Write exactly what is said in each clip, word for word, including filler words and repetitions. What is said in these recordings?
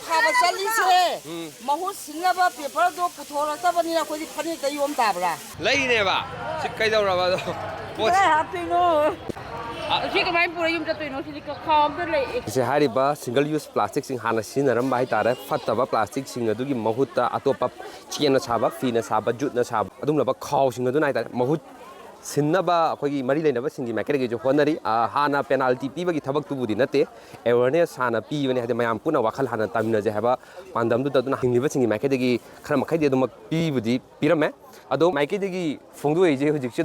ꯊꯥꯕ ꯆꯠꯂꯤꯁꯦ, ꯎꯝ꯫ ꯃꯍꯨꯠ ꯁꯤꯟꯅꯕ ꯄꯦꯄꯔꯗꯣ ꯄꯨꯊꯣꯔꯛꯇꯕꯅꯤꯅ ꯑꯩꯈꯣꯏꯗꯤ ꯐꯅꯦꯛꯇ ꯌꯣꯝ ꯇꯥꯕ꯭ꯔꯥ? ꯂꯩꯅꯦꯕ꯫ ꯁꯤ ꯀꯩꯗꯧꯔꯕ ꯑꯗꯣ? ꯄꯣꯠ- ꯀꯗꯥꯏ ꯍꯥꯞꯇꯣꯏꯅꯣ? ꯑ- ꯁꯤ ꯀꯃꯥꯏꯅ ꯄꯨꯔ ꯌꯨꯝ ꯆꯠꯇꯣꯏꯅꯣ? ꯁꯤꯗꯤ ꯈꯥꯎ ꯑꯝꯇ ꯂꯩ꯫ ꯁꯤ ꯍꯥꯏꯔꯤꯕ single use plasticꯁꯤꯡ ꯍꯥꯟꯅ ꯁꯤꯖꯤꯟꯅꯔꯝꯕ ꯍꯥꯏꯇꯥꯔꯦ, ꯐꯠꯇꯕ plasticꯁꯤꯡ ꯑꯗꯨꯒꯤ ꯃꯍꯨꯠꯇ ꯑꯇꯣꯞꯄ ꯆꯦꯅ ꯁꯥꯕ, ꯐꯤꯅ ꯁꯥꯕ, ꯖꯨꯠꯅ ꯁꯥꯕ ꯑꯗꯨꯒꯨꯝꯂꯕ ꯈꯥꯎꯁꯤꯡ ꯑꯗꯨꯅ ꯍꯥꯏꯇꯥꯔꯦ, ꯃꯍꯨꯠ ꯁꯤꯟꯅꯕ ꯑꯩꯈꯣꯏꯒꯤ ꯃꯔꯤ ꯂꯩꯅꯕꯁꯤꯡꯒꯤ ꯃꯥꯏꯀꯩꯗꯒꯤꯁꯨ ꯍꯣꯠꯅꯔꯤ꯫ ꯑ, ꯍꯥꯟꯅ penalty ꯄꯤꯕꯒꯤ ꯊꯕꯛꯇꯨꯕꯨꯗꯤ ꯅꯠꯇꯦ, awareness ꯍꯥꯟꯅ ꯄꯤꯕꯅꯦ, ꯍꯥꯏꯗꯤ ꯃꯌꯥꯝ ꯄꯨꯟꯅ ꯋꯥꯈꯜ ꯍꯥꯟꯅ ꯇꯥꯃꯤꯟꯅꯁꯦ ꯍꯥꯏꯕ ꯄꯥꯟꯗꯝꯗꯨꯗ ꯑꯗꯨꯅ ꯍꯤꯡꯂꯤꯕꯁꯤꯡꯒꯤ ꯃꯥꯏꯀꯩꯗꯒꯤ ꯈꯔ ꯃꯈꯩꯗꯤ ꯑꯗꯨꯃꯛ ꯄꯤꯕꯨꯗꯤ ꯄꯤꯔꯝꯃꯦ꯫ ꯑꯗꯣ ꯃꯥꯏꯀꯩꯗꯒꯤ ꯐꯣꯡꯗꯣꯛꯏꯁꯦ ꯍꯧꯖꯤꯛꯁꯨ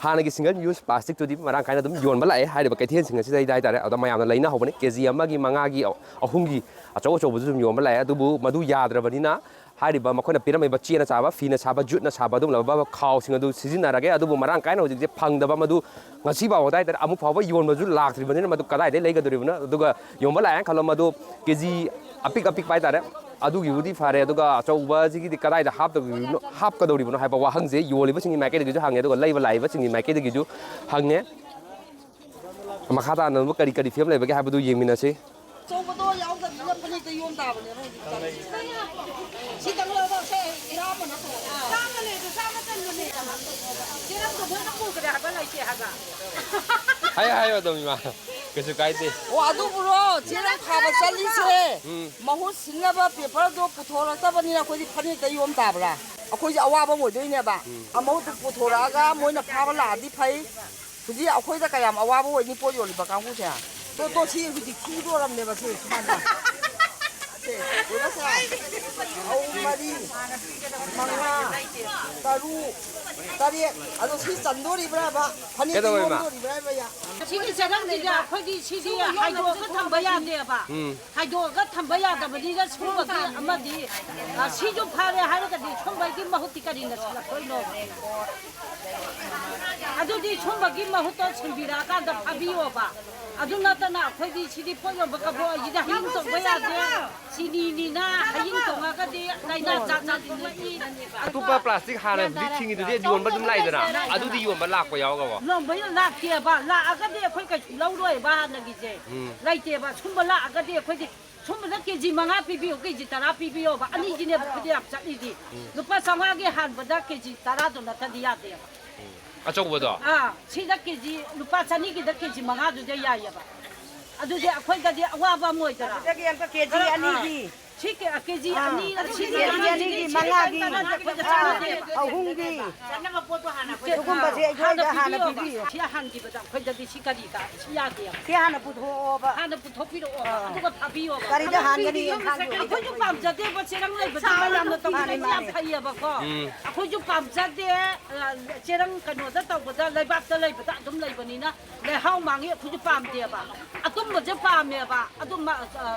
ꯍꯥꯟꯅꯒꯤ single use plasticꯇꯨꯗꯤ ꯃꯔꯥꯡ ꯀꯥꯏꯅ ꯑꯗꯨꯝ ꯌꯣꯟꯕ ꯂꯥꯛꯑꯦ ꯍꯥꯏꯔꯤꯕ ꯀꯩꯊꯦꯜꯁꯤꯡ ꯑꯁꯤꯗꯩꯗ ꯍꯥꯏꯇꯥꯔꯦ꯫ ꯑꯗ ꯃꯌꯥꯝꯅ ꯂꯩꯅꯍꯧꯕꯅꯦ, ꯀꯦ ꯖꯤ ꯑꯃꯒꯤ, ꯃꯉꯥꯒꯤ, ꯑꯍꯨꯝꯒꯤ ꯑꯆꯧ ꯑꯆꯧꯕꯁꯨ ꯑꯗꯨꯝ ꯌꯣꯟꯕ ꯂꯥꯛꯑꯦ꯫ ꯑꯗꯨꯕꯨ ꯃꯗꯨ ꯌꯥꯗ꯭ꯔꯕꯅꯤꯅ ꯍꯥꯏꯔꯤꯕ ꯃꯈꯣꯏꯅ ꯄꯤꯔꯝꯃꯤꯕ ꯆꯦꯅ ꯁꯥꯕ, ꯐꯤꯅ ꯁꯥꯕ, ꯖꯨꯠꯅ ꯁꯥꯕ ꯑꯗꯨꯒꯨꯝꯂꯕ ꯈꯥꯎꯁꯤꯡ ꯑꯗꯨ ꯁꯤꯖꯤꯟꯅꯔꯒꯦ꯫ ꯑꯗꯨꯕꯨ ꯃꯔꯥꯡ ꯀꯥꯏꯅ ꯍꯧꯖꯤꯛꯁꯦ ꯐꯪꯗꯕ, ꯃꯗꯨ ꯉꯁꯤ ꯐꯥꯎꯕꯗ ꯍꯥꯏꯇꯥꯔꯦ ꯑꯃꯨꯛ ꯐꯥꯎꯕ ꯌꯣꯟꯕꯁꯨ ꯂꯥꯛꯇ꯭ꯔꯤꯕꯅꯤꯅ ꯃꯗꯨ ꯀꯗꯥꯏꯗꯒꯤ ꯂꯩꯒꯗꯧꯔꯤꯕꯅꯣ? ꯑꯗꯨꯒ ꯌꯣꯟꯕ ꯂꯥꯛꯑꯦꯅ ꯈꯜꯂꯣ, ꯃꯗꯨ ꯀꯦ ꯖꯤ ꯑꯄꯤꯛ ꯑꯄꯤꯛꯄ ꯍꯥꯏꯇꯥꯔꯦ, ꯑꯗꯨꯒꯤꯕꯨꯗꯤ ꯐꯔꯦ꯫ ꯑꯗꯨꯒ ꯑꯆꯧꯕꯁꯤꯒꯤꯗꯤ ꯀꯗꯥꯏꯗ ꯍꯥꯞꯇꯧꯔꯤꯕꯅꯣ, ꯍꯥꯞꯀꯗꯧꯔꯤꯕꯅꯣ ꯍꯥꯏꯕ ꯋꯥꯍꯪꯁꯦ ꯌꯣꯜꯂꯤꯕꯁꯤꯡꯒꯤ ꯃꯥꯏꯀꯩꯗꯒꯤꯁꯨ ꯍꯪꯉꯦ, ꯑꯗꯨꯒ ꯂꯩꯕ ꯂꯥꯛꯏꯕꯁꯤꯡꯒꯤ ꯃꯥꯏꯀꯩꯗꯒꯤꯁꯨ ꯍꯪꯉꯦ꯫ ꯃꯈꯥ ꯇꯥꯅ ꯀꯔꯤ ꯀꯔꯤ ꯐꯤꯕꯝ ꯂꯩꯕꯒꯦ ꯍꯥꯏꯕꯗꯨ ꯌꯦꯡꯃꯤꯟꯅꯁꯤ꯫ ꯑꯆꯧꯕꯗꯣ ꯌꯥꯎꯗꯕꯅꯤꯅ ꯐꯅꯦꯛꯇ ꯌꯣꯝ ꯇꯥꯕꯅꯦꯕ ꯍꯧꯖꯤꯛ ꯆꯠꯂꯤꯁꯦ꯫ ꯁꯤꯇꯪ ꯂꯧꯔꯣ, ꯁꯦ, ꯏꯔꯥ ꯑꯃ ꯅꯠꯇ꯭ꯔꯣ? ꯆꯥꯝꯃ ꯂꯩꯔꯁꯨ ꯆꯥꯝꯃ ꯆꯟꯕꯅꯦ꯫ ꯆꯦꯔꯪꯗꯣ ꯃꯣꯏꯅ ꯄꯨꯈ꯭ꯔꯦ ꯍꯥꯏꯕ, ꯂꯩꯇꯦ ꯍꯥꯏꯕ꯫ ꯍꯥꯏꯌꯣ, ꯍꯥꯏꯌꯣ ꯑꯗꯨꯝ, ꯏꯃꯥ꯫ ꯀꯩꯁꯨ ꯀꯥꯏꯗꯦ꯫ ꯑꯣ, ꯑꯗꯨꯕꯨꯔꯣ, ꯆꯦꯔꯪ ꯊꯥꯕ ꯆꯠꯂꯤꯁꯦ꯫ ꯎꯝ꯫ ꯃꯍꯨꯠ ꯁꯤꯟꯅꯕ ꯄꯦꯄꯔꯗꯣ ꯄꯨꯊꯣꯔꯛꯇꯕꯅꯤꯅ ꯑꯩꯈꯣꯏꯗꯤ ꯐꯅꯦꯛꯇ ꯌꯣꯝ ꯇꯥꯕ꯭ꯔꯥ? ꯑꯩꯈꯣꯏꯁꯦ ꯑꯋꯥꯕ ꯑꯣꯏꯗꯣꯏꯅꯦꯕ꯫ ꯎꯝ꯫ ꯑꯃꯍꯨꯠꯇꯨ ꯄꯨꯊꯣꯔꯛꯑꯒ ꯃꯣꯏꯅ ꯐꯥꯕ ꯂꯥꯛꯑꯗꯤ ꯐꯩ꯫ ꯍꯧꯖꯤꯛ ꯑꯩꯈꯣꯏꯗ ꯀꯌꯥꯝ ꯑꯋꯥꯕ ꯑꯣꯏꯅꯤ ꯄꯣꯠ ꯌꯣꯜꯂꯤꯕ ꯀꯥꯡꯕꯨꯁꯦ? ꯇꯣ, ꯇꯣ, ꯁꯤ ꯍꯧꯖꯤꯛ ꯊꯤꯗꯣꯔꯝꯅꯦꯕ ꯁꯤ ꯁꯨꯃꯥꯏꯅ꯫ ꯁꯦ, ꯎꯔꯕ ꯁꯦ? ꯑꯍꯨꯝ, ꯃꯔꯤ, ꯃꯉꯥ, ꯇꯔꯨꯛ, ꯇꯔꯦꯠ꯫ ꯑꯗꯣ ꯁꯤ ꯆꯟꯗꯣꯔꯤꯕ꯭ꯔꯥꯕ? ꯐꯅꯦꯛꯇ ꯀꯩꯗꯧꯋꯦ, ꯏꯃꯥ? ꯌꯣꯝꯗꯣꯔꯤꯕ꯭ꯔꯥꯕ ꯌꯥ? ꯁꯤꯒꯤ ꯆꯦꯔꯪꯁꯤꯗ ꯑꯩꯈꯣꯏꯗꯤ ꯁꯤꯗꯤ ꯍꯥꯏꯗꯣꯛꯑꯒ ꯊꯝꯕ ꯌꯥꯗꯦꯕ꯫ ꯎꯝ꯫ ꯍꯥꯏꯗꯣꯛꯑꯒ ꯊꯝꯕ ꯌꯥꯗꯕꯅꯤꯅ ꯁꯨꯝꯕꯒꯤ ꯑꯃꯗꯤ, ꯑ, ꯁꯤꯁꯨ ꯐꯔꯦ ꯍꯥꯏꯔꯒꯗꯤ ꯁꯨꯝꯕꯒꯤ ꯃꯍꯨꯠꯇꯤ ꯀꯔꯤꯅ ꯁꯤꯜꯂꯛꯇꯣꯏꯅꯣ? ꯑꯗꯨꯗꯤ ꯁꯨꯝꯕꯒꯤ ꯃꯍꯨꯠꯇ ꯁꯤꯟꯕꯤꯔꯛꯑꯀꯥꯟꯗ ꯐꯥꯕꯤꯌꯣꯕ꯫ ꯑꯗꯨ ꯅꯠꯇꯅ ꯑꯩꯈꯣꯏꯗꯤ ꯁꯤꯗꯤ ꯄꯣꯠ ꯌꯣꯟꯕ ꯀꯕꯣꯛ ꯑꯁꯤꯗꯤ ꯍꯌꯤꯡ ꯇꯣꯡꯕ ꯌꯥꯗꯦ꯫ ꯆꯤꯅꯤꯅꯤꯅ ꯍꯌꯤꯡ ꯇꯣꯡꯉꯒꯗꯤ ꯂꯥꯏꯅꯥ ꯖꯥꯠ ꯖꯥꯠ ꯊꯣꯛꯂꯛꯏ꯫ ꯑꯇꯣꯞꯄ plastic ꯍꯥꯟꯅ ꯍꯧꯖꯤꯛ ꯊꯤꯡꯉꯤꯗꯨꯗꯤ ꯌꯣꯟꯕ ꯑꯗꯨꯝ ꯂꯥꯛꯏꯗꯅ? ꯑꯗꯨꯗꯤ ꯌꯣꯟꯕ ꯂꯥꯛꯄ ꯌꯥꯎꯈ꯭ꯔꯕꯣ? ꯂꯣꯟꯕ ꯂꯥꯛꯇꯦꯕ꯫ ꯂꯥꯛꯑꯒꯗꯤ ꯑꯩꯈꯣꯏ ꯀꯩꯁꯨ ꯂꯧꯔꯣꯏꯕ ꯍꯥꯟꯅꯒꯤꯁꯦ꯫ ꯎꯝ꯫ ꯂꯩꯇꯦꯕ꯫ ꯁꯨꯝꯕ ꯂꯥꯛꯑꯒꯗꯤ ꯑꯩꯈꯣꯏꯗꯤ ꯁꯨꯝꯕꯗ ꯀꯦ ꯖꯤ ꯃꯉꯥ ꯄꯤꯕꯤꯌꯨ, ꯀꯦ ꯖꯤ ꯇꯔꯥ ꯄꯤꯕꯤꯌꯣꯕ꯫ ꯑꯅꯤꯁꯤꯅꯦꯕ ꯑꯩꯈꯣꯏꯗ ꯌꯥꯝ ꯆꯠꯂꯤꯗꯤ꯫ ꯎꯝ꯫ ꯂꯨꯄꯥ ꯆꯥꯝꯃꯉꯥꯒꯤ ꯍꯥꯟꯕꯗ ꯀꯦ ꯖꯤ ꯇꯔꯥꯗꯣ ꯅꯠꯇꯗꯤ ꯌꯥꯗꯦꯕ꯫ ꯎꯝ꯫ ꯑꯆꯧꯕꯗꯣ? ꯑꯥ, ꯁꯤꯗ ꯀꯦ ꯖꯤ ꯂꯨꯄꯥ ꯆꯅꯤꯒꯤꯗ ꯀꯦ ꯖꯤ ꯃꯉꯥꯗꯨꯗ ꯌꯥꯏꯌꯦꯕ꯫ ꯑꯗꯨꯗꯤ ꯑꯩꯈꯣꯏꯗꯗꯤ ꯑꯋꯥꯕ ꯑꯃ ꯑꯣꯏꯗ꯭ꯔꯥ? ꯑꯗꯨꯗꯒꯤ ꯑꯃꯨꯛꯀ ꯀꯦ ꯖꯤ ꯈꯔ, ꯑꯥ, ꯑꯅꯤꯒꯤ꯫ ꯁꯤ ꯀꯦ-, ꯀꯦ ꯖꯤ ꯑꯥ, ꯑꯅꯤ, ꯀꯦ ꯖꯤ ꯑꯅꯤꯒꯤ, ꯁꯤ ꯃꯉꯥꯒꯤ꯫ ꯑꯩꯈꯣꯏꯗ ꯆꯥꯗꯦꯕ꯫ ꯑꯍꯨꯝꯒꯤ꯫ ꯁꯤꯒꯨꯝꯕꯁꯦ ꯑꯩꯈꯣꯏꯗ ꯍꯥꯟꯅ ꯄꯤꯕꯤꯌꯣ꯫ ꯁꯤ ꯍꯥꯟꯈꯤꯕꯗ ꯑꯩꯈꯣꯏꯗꯗꯤ ꯁꯤ ꯀꯔꯤ ꯀꯥ-, ꯁꯤ ꯌꯥꯗꯦꯕ꯫ ꯁꯤ ꯍꯥꯟꯅ ꯄꯨꯊꯣꯛꯑꯣꯕ꯫ ꯍꯥꯟꯅ ꯄꯨꯊꯣꯛꯄꯤꯔꯛꯑꯣꯕ꯫ ꯑꯥ꯫ ꯑꯗꯨꯒ ꯊꯥꯕꯤꯌꯣꯕ꯫ ꯀꯔꯤꯗ ꯍꯥꯟꯒꯅꯤ? ꯑꯩꯈꯣꯏꯁꯨ ꯄꯥꯝꯖꯗꯦꯕ, ꯆꯦꯔꯪ ꯂꯩꯕꯗꯨꯗ ꯌꯥꯝꯅ ꯇꯧꯕꯤꯔꯗꯤ ꯌꯥꯝ ꯐꯩꯌꯦꯕꯀꯣ꯫ ꯎꯝ꯫ ꯑꯩꯈꯣꯏꯁꯨ ꯄꯥꯝꯖꯗꯦ, ꯑ, ꯆꯦꯔꯪ ꯀꯩꯅꯣꯗ ꯇꯧꯕꯗ, ꯂꯩꯕꯥꯛꯇ ꯂꯩꯕꯗ ꯑꯗꯨꯝ ꯂꯩꯕꯅꯤꯅ ꯂꯩꯍꯥꯎ ꯃꯥꯡꯉꯤ, ꯑꯩꯈꯣꯏꯁꯨ ꯄꯥꯝꯗꯦꯕ꯫ ꯑꯗꯨꯝꯕꯁꯦ ꯄꯥꯝꯃꯦꯕ꯫ ꯑꯗꯨꯝ, ꯑ,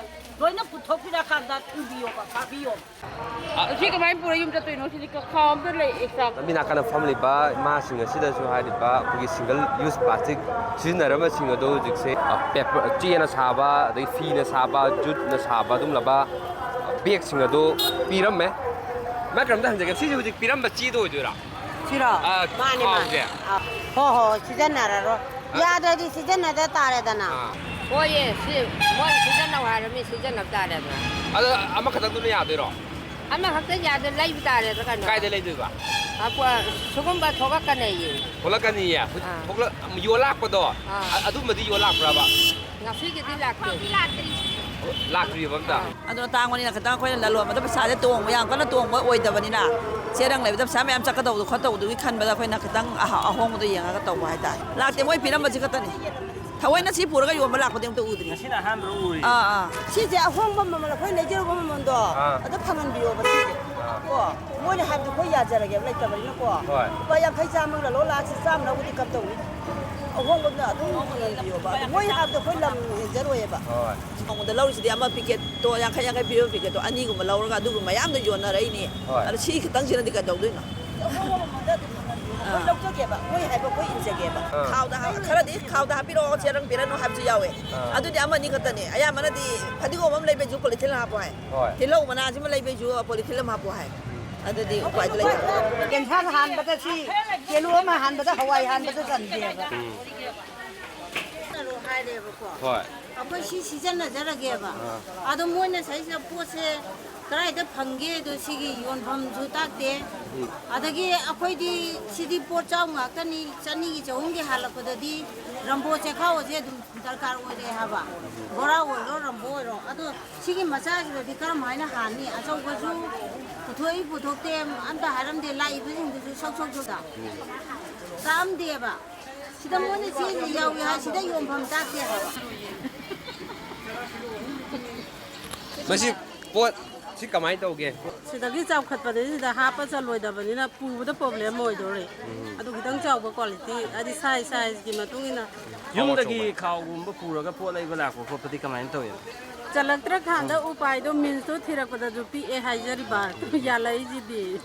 ꯂꯣꯏꯅ ꯄꯨꯊꯣꯛꯄꯤꯔꯀꯥꯟꯗ ꯊꯤꯟꯕꯤꯌꯣꯕ, ꯊꯥꯕꯤꯌꯣꯕ꯫ ꯑ, ꯁꯤ ꯀꯃꯥꯏꯅ ꯄꯨꯔ ꯌꯨꯝ ꯆꯠꯇꯣꯏꯅꯣ? ꯁꯤꯗꯤ ꯈꯥꯎ ꯑꯝꯇ ꯂꯩ, ꯑꯦꯛꯁꯇ꯭ꯔꯥ꯫ ꯂꯝꯕꯤ ꯅꯥꯀꯟꯗ ꯐꯝꯂꯤꯕ ꯏꯃꯥꯁꯤꯡ ꯑꯁꯤꯗꯁꯨ ꯍꯥꯏꯔꯤꯕ ꯑꯩꯈꯣꯏꯒꯤ single use plastic ꯁꯤꯖꯤꯟꯅꯔꯝꯕꯁꯤꯡ ꯑꯗꯨ ꯍꯧꯖꯤꯛꯁꯦ, ꯑ, ꯄꯦꯄꯔ, ꯆꯦꯅ ꯁꯥꯕ, ꯑꯗꯒꯤ ꯐꯤꯅ ꯁꯥꯕ, ꯖꯨꯠꯅ ꯁꯥꯕ ꯑꯗꯨꯒꯨꯝꯂꯕ, ꯑ, ꯕꯦꯒꯁꯤꯡ ꯑꯗꯨ ꯄꯤꯔꯝꯃꯦ꯫ ꯃꯥ ꯀꯩꯅꯣꯝꯇ ꯍꯪꯖꯒꯦ, ꯁꯤꯁꯦ ꯍꯧꯖꯤꯛ ꯄꯤꯔꯝꯕ ꯆꯦꯗꯣ ꯑꯣꯏꯗꯣꯏꯔꯥ? ꯁꯤꯔꯣ? ꯑ, ꯃꯥꯅꯦ, ꯈꯥꯎꯁꯦ? ꯃꯥꯅꯦ꯫ ꯑ, ꯍꯣ, ꯍꯣ, ꯁꯤꯖꯤꯟꯅꯔꯔꯣꯏ꯫ ꯑ, ꯌꯥꯗ꯭ꯔꯗꯤ ꯁꯤꯖꯤꯟꯅꯗ ꯇꯥꯔꯦꯗꯅ꯫ ꯑꯥ꯫ ꯍꯣꯏꯌꯦ, ꯁꯤ ꯃꯣꯏ ꯁꯤꯖꯤꯟꯅꯧ ꯍꯥꯏꯔꯃꯤ, ꯁꯤꯖꯤꯟꯅꯕ ꯇꯥꯔꯦꯗꯅ꯫ ꯑꯗꯣ ꯑꯃꯈꯛꯇꯪꯗꯨꯅ ꯌꯥꯗꯣꯏꯔꯣ? ꯑꯃꯈꯛꯇ ꯌꯥꯗ, ꯂꯩꯕ ꯇꯥꯔꯦꯗ ꯀꯩꯅꯣ꯫ ꯀꯥꯏꯗ ꯂꯩꯗꯣꯏꯕ? ꯑꯀꯣ-, ꯁꯤꯒꯨꯝꯕ ꯊꯣꯛꯂꯛꯀꯅꯦꯌꯦ꯫ ꯊꯣꯛꯂꯛꯀꯅꯤꯌꯦ? ꯑꯥ꯫ ꯊꯣꯛꯂꯛ-, ꯌꯣꯜ ꯂꯥꯛꯄꯗꯣ? ꯑꯥ꯫ ꯑ-, ꯑꯗꯨꯝꯕꯗꯤ ꯌꯣꯜ ꯂꯥꯛꯄ꯭ꯔꯕ? ꯉꯁꯤꯒꯤꯗꯤ ꯂꯥꯛꯇꯦ꯫ ꯂꯥꯛꯇ꯭ꯔꯤꯕ ꯑꯝꯇ? ꯑꯥ꯫ ꯑꯗꯨꯅ ꯇꯥꯡꯕꯅꯤꯅ ꯈꯤꯇꯪ ꯑꯩꯈꯣꯏꯅ ꯂꯂꯣꯟꯕꯗ ꯄꯩꯁꯥꯁꯦ ꯇꯣꯡꯕ, ꯌꯥꯝ ꯀꯟꯅ ꯇꯣꯡꯕ ꯑꯣꯏꯗꯕꯅꯤꯅ, ꯆꯦꯔꯪ ꯂꯩꯕꯗ ꯄꯩꯁꯥ ꯃꯌꯥꯝ ꯆꯠꯀꯗꯧꯕꯗꯣ ꯈꯣꯠꯇꯧꯕꯗꯨꯒꯤ ꯈꯟꯕꯗ ꯑꯩꯈꯣꯏꯅ ꯈꯤꯇꯪ ꯑꯍ-, ꯑꯍꯣꯡꯕꯗꯣ ꯌꯦꯡꯉꯒ ꯇꯧꯕ ꯍꯥꯏꯇꯥꯔꯦ꯫ ꯂꯥꯛꯇꯦ, ꯃꯣꯏ ꯄꯤꯔꯝꯕꯁꯤ ꯈꯛꯇꯅꯤ꯫ ꯊꯑꯣꯏꯅ ꯁꯤ ꯄꯨꯔꯒ ꯌꯣꯟꯕ ꯂꯥꯛꯄꯗꯤ ꯑꯝꯇ ꯎꯗ꯭ꯔꯤ꯫ ꯉꯁꯤꯅ ꯑꯍꯥꯟꯕ ꯎꯔꯤ꯫ ꯑꯥ, ꯑꯥ꯫ ꯁꯤꯁꯦ ꯑꯍꯣꯡꯕ ꯃꯃꯜ, ꯑꯩꯈꯣꯏ ꯂꯩꯖꯔꯨꯕ ꯃꯃꯜꯗꯣ, ꯑꯥ꯫ ꯑꯗꯨ ꯐꯪꯍꯟꯕꯤꯌꯣꯕ ꯁꯤꯁꯦ꯫ ꯑꯥ꯫ ꯀꯣ, ꯃꯣꯏꯅ ꯍꯥꯏꯕꯗꯣ ꯑꯩꯈꯣꯏ ꯌꯥꯖꯔꯒꯦꯕ, ꯂꯩꯇꯕꯅꯤꯅꯀꯣ꯫ ꯍꯣꯏ꯫ ꯂꯨꯄꯥ ꯌꯥꯡꯈꯩ ꯆꯥꯝꯃꯒ ꯂꯧ ꯂꯥꯛꯑꯁꯤ, ꯆꯥꯝꯃ ꯂꯧꯕꯗꯤ ꯀꯝꯗꯧꯅꯤ? ꯑꯍꯣꯡꯕꯗꯨꯅ ꯑꯗꯨꯝ ꯐꯪꯍꯟꯕꯤꯌꯣꯕ꯫ ꯑꯗꯨ ꯃꯣꯏ ꯍꯥꯏꯕꯗꯣ ꯑꯩꯈꯣꯏ ꯂꯝ ꯍꯦꯟꯖꯔꯣꯏꯌꯦꯕ꯫ ꯍꯣꯏ꯫ ꯅꯣꯡꯃꯗ ꯂꯧꯔꯤꯁꯤꯗꯤ ꯑꯃ ꯄꯤꯀꯦꯠꯇꯣ, ꯌꯥꯡꯈꯩ ꯌꯥꯡꯈꯩ ꯄꯤꯕ ꯄꯤꯀꯦꯠꯇꯣ ꯑꯅꯤꯒꯨꯝꯕ ꯂꯧꯔꯒ ꯑꯗꯨꯒ ꯃꯌꯥꯝꯗꯣ ꯌꯣꯟꯅꯔꯛꯏꯅꯤ꯫ ꯍꯣꯏ꯫ ꯑꯗꯣ ꯁꯤ ꯈꯤꯇꯪꯁꯤꯅꯗꯤ ꯀꯩꯗꯧꯗꯣꯏꯅꯣ? ꯑꯍꯣꯡꯕ ꯃꯃꯜꯗ ꯑꯗꯨꯝ ꯐꯪꯍꯟꯕꯤꯌꯣ꯫ ꯑꯩꯈꯣꯏ ꯑꯥ꯫ ꯂꯧꯖꯒꯦꯕ, ꯃꯣꯏ ꯍꯥꯏꯕ ꯑꯩꯈꯣꯏ ꯏꯟꯖꯒꯦꯕ꯫ ꯑꯥ꯫ ꯈꯥꯎꯗ ꯍꯥ-, ꯈꯔꯗꯤ ꯈꯥꯎꯗ ꯍꯥꯞꯄꯤꯔꯛꯑꯣ, ꯆꯦꯔꯪ ꯄꯤꯔꯅꯨ ꯍꯥꯏꯕꯁꯨ ꯌꯥꯎꯋꯦ꯫ ꯑꯥ꯫ ꯑꯗꯨꯗꯤ ꯑꯃꯅꯤ ꯈꯛꯇꯅꯤ꯫ ꯑꯌꯥꯝꯕꯅꯗꯤ ꯐꯗꯤꯒꯣꯝ ꯑꯃ ꯂꯩꯕꯩꯁꯨ ꯄꯣꯂꯤꯊꯤꯟ ꯍꯥꯞꯄꯣ ꯍꯥꯏ꯫ ꯍꯣꯏ꯫ ꯇꯤꯜꯍꯧ ꯃꯅꯥꯁꯤꯃ ꯂꯩꯕꯩꯁꯨ ꯄꯣꯂꯤꯊꯤꯟ ꯑꯃ ꯍꯥꯞꯄꯣ ꯍꯥꯏ꯫ ꯑꯗꯨꯗꯤ ꯎꯄꯥꯏꯗꯤ ꯂꯩꯇꯦ꯫ ꯀꯦꯟꯁꯥꯡ ꯍꯥꯟꯕꯗ ꯁꯤ ꯀꯤꯂꯣ ꯑꯃ ꯍꯥꯟꯕꯗ ꯍꯋꯥꯏ ꯍꯥꯟꯕꯗ ꯆꯟꯗꯦꯕ꯫ ꯎꯝ꯫ ꯍꯣꯏ꯫ ꯑꯩꯈꯣꯏ ꯁꯤ ꯁꯤꯖꯤꯟꯅꯖꯔꯒꯦꯕ꯫ ꯑꯗꯣ ꯃꯣꯏꯅ ꯁꯩꯁꯤꯗ ꯄꯣꯠꯁꯦ ꯀꯗꯥꯏꯗ ꯐꯪꯒꯦꯗꯣ ꯁꯤꯒꯤ ꯌꯣꯟꯐꯝꯁꯨ ꯇꯥꯛꯇꯦ꯫ ꯑꯗꯒꯤ ꯑꯩꯈꯣꯏꯗꯤ ꯁꯤꯗꯤ ꯄꯣꯠ ꯆꯥꯎ ꯉꯥꯛꯇꯅꯤ, ꯆꯅꯤꯒꯤ ꯆꯍꯨꯝꯒꯤ ꯍꯥꯜꯂꯛꯄꯗꯗꯤ ꯔꯝꯕꯣ ꯆꯦꯈꯥꯎ ꯑꯁꯦ ꯑꯗꯨꯝ ꯗꯔꯀꯥꯔ ꯑꯣꯏꯔꯦ ꯍꯥꯏꯕ꯫ ꯕꯣꯔꯥ ꯑꯣꯏꯔꯣ, ꯔꯝꯕꯣ ꯑꯣꯏꯔꯣ꯫ ꯑꯗꯣ ꯁꯤꯒꯤ ꯃꯆꯥꯁꯤꯗꯗꯤ ꯀꯔꯝ ꯍꯥꯏꯅ ꯍꯥꯟꯅꯤ? ꯑꯆꯧꯕꯁꯨ ꯄꯨꯊꯣꯛꯏ ꯄꯨꯊꯣꯛꯇꯦ ꯑꯝꯇ ꯍꯥꯏꯔꯝꯗꯦ꯫ ꯂꯥꯛꯏꯕꯁꯤꯡꯗꯨꯁꯨ ꯁꯛ ꯁꯛ ꯁꯛ ꯀꯛꯑꯝꯗꯦꯕ꯫ ꯁꯤꯗ ꯃꯣꯏꯅ ꯆꯦꯁꯦ ꯌꯥꯎꯏ ꯍꯥꯏ, ꯁꯤꯗ ꯌꯣꯟꯐꯝ ꯇꯥꯛꯇꯦ ꯍꯥꯏꯕ꯫ ꯃꯁꯤ ꯄꯣꯠ ꯁꯤ ꯀꯃꯥꯏꯅ ꯇꯧꯒꯦ? ꯁꯤꯗꯒꯤ ꯆꯥꯎꯈꯠꯄꯗꯒꯤ ꯁꯤꯗ ꯍꯥꯞꯄ ꯆꯜꯂꯣꯏꯗꯕꯅꯤꯅ ꯄꯨꯕꯗ ꯄ꯭ꯔꯣꯕ꯭ꯂꯦꯝ ꯑꯣꯏꯗꯣꯔꯦ꯫ ꯑꯗꯨ ꯈꯤꯇꯪ ꯆꯥꯎꯕ ꯀ꯭ꯋꯥꯂꯤꯇꯤ, ꯍꯥꯏꯗꯤ ꯁꯥꯏꯖ ꯁꯥꯏꯖꯀꯤ ꯃꯇꯨꯡ ꯏꯟꯅ꯫ ꯌꯨꯝꯗꯒꯤ ꯈꯥꯎꯒꯨꯝꯕ ꯄꯨꯔꯒ ꯄꯣꯠ ꯂꯩꯕ ꯂꯥꯛꯄ ꯈꯣꯠꯄꯗꯤ ꯀꯃꯥꯏꯅ ꯇꯧꯋꯤ? ꯆꯜꯂꯛꯇ꯭ꯔꯀꯥꯟꯗ ꯎꯄꯥꯏꯗꯣ ꯃꯤꯟꯁꯇꯣ ꯊꯤꯔꯛꯄꯗꯁꯨ ꯄꯤꯛꯑꯦ ꯍꯥꯏꯖꯔꯤꯕ꯫ ꯌꯥꯜꯂꯛꯏꯁꯤꯗꯤ꯫